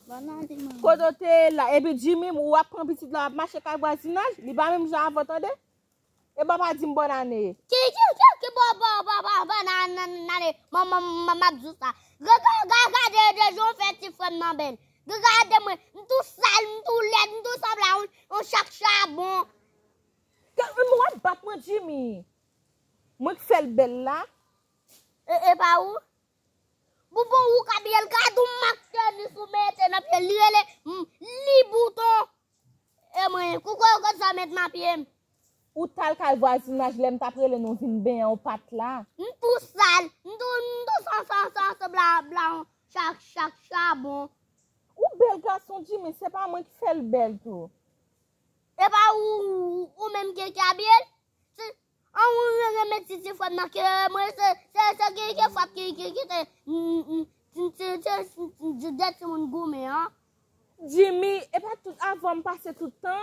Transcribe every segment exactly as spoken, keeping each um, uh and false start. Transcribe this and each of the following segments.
Bòn ane, manman. Kote w te ye la? Epi Jimmy, w ap pran pitit la, w ap mache kay vwazinaj? Li pa menm jan avè w, tande? E papa di m bòn ane. Ki, ki, ki, ki bò, bò, bò, bò, bòn ane, ane, ane? Manman, manman, m ap di w sa. Ga-, ga-, ga-, gade de jan w fè ti frè m nan bèl. Ga-, gade mwen, m tou sal, m tou lèd, m tou sanble a yon, yon chak chabon. Gade, w ap bat mwen, Jimmy. Mwen k fè l bèl la. E, e pa ou? Bon, bon, ou ka byen l ka di w mak tenis ou mete nan pye l, li rele, mm, li bouton. E mwen, kou kò yo konn sa met nan pye m. Ou t al kay vwazinaj lè m t ap rele nou vin benyen w pa t la. M tou sal, m tou, m tou san, san, san, san bla, bla, chak, chak chabon. Ou bèl gason, Jimmy, se pa mwen ki fè l bèl tou. E pa ou, ou, ou menm ki, ki abiye l? Se, an ou renmen ti, ti frè m nan ke mwen, se, se, se ki, ki frap ki, ki, ki te, mm, mm, ti, ti, ti, ti, ti, de timoun goumen an. Jimmy, e pa tout, avè m pase tout tan,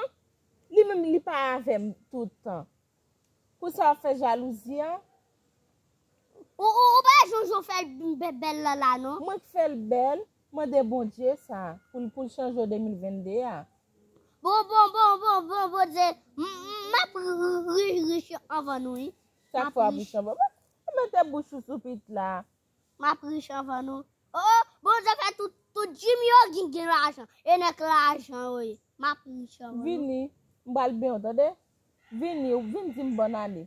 li menm li pa avè m tout tan. Pou sa w ap fè jalouzi an? Ou, ou, ou pa janm fè l bè-, bèl la, la, non? Mwen k fè l bèl, mande Bondye sa, pou l, pou l chanje w de mil venn de a. Bon, bon, bon, bon, bon, Bondye, m, m, m ap ri-, ri-, rich anvan nou, wi. Chak fwa w ap rich anvan mwen, ou mete bouch ou sou pit la. M ap rich anvan nou. Oh, oh, Bondye fè tout, tout Jimmy yo gen, gen lajan. E nèg lajan yo ye. M ap rich anvan nou. Vini, m pral benyen w, tande? Vini, vin di m bòn ane.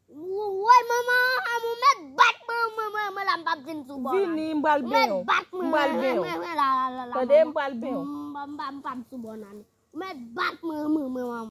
Woy, manman, ou mèt bat mwen, mwen, mwen, mwen la, m p ap vin sou bòn ane. Vini, m pral benyen w. Ou mèt bat mwen, m pral benyen w. Mwen, mwen, mwen, la, la, la, la, tande, manman. M pral benyen w. M, m, m, m p ap sou bòn ane. Ou mèt bat mwen, mwen, mwen, manman.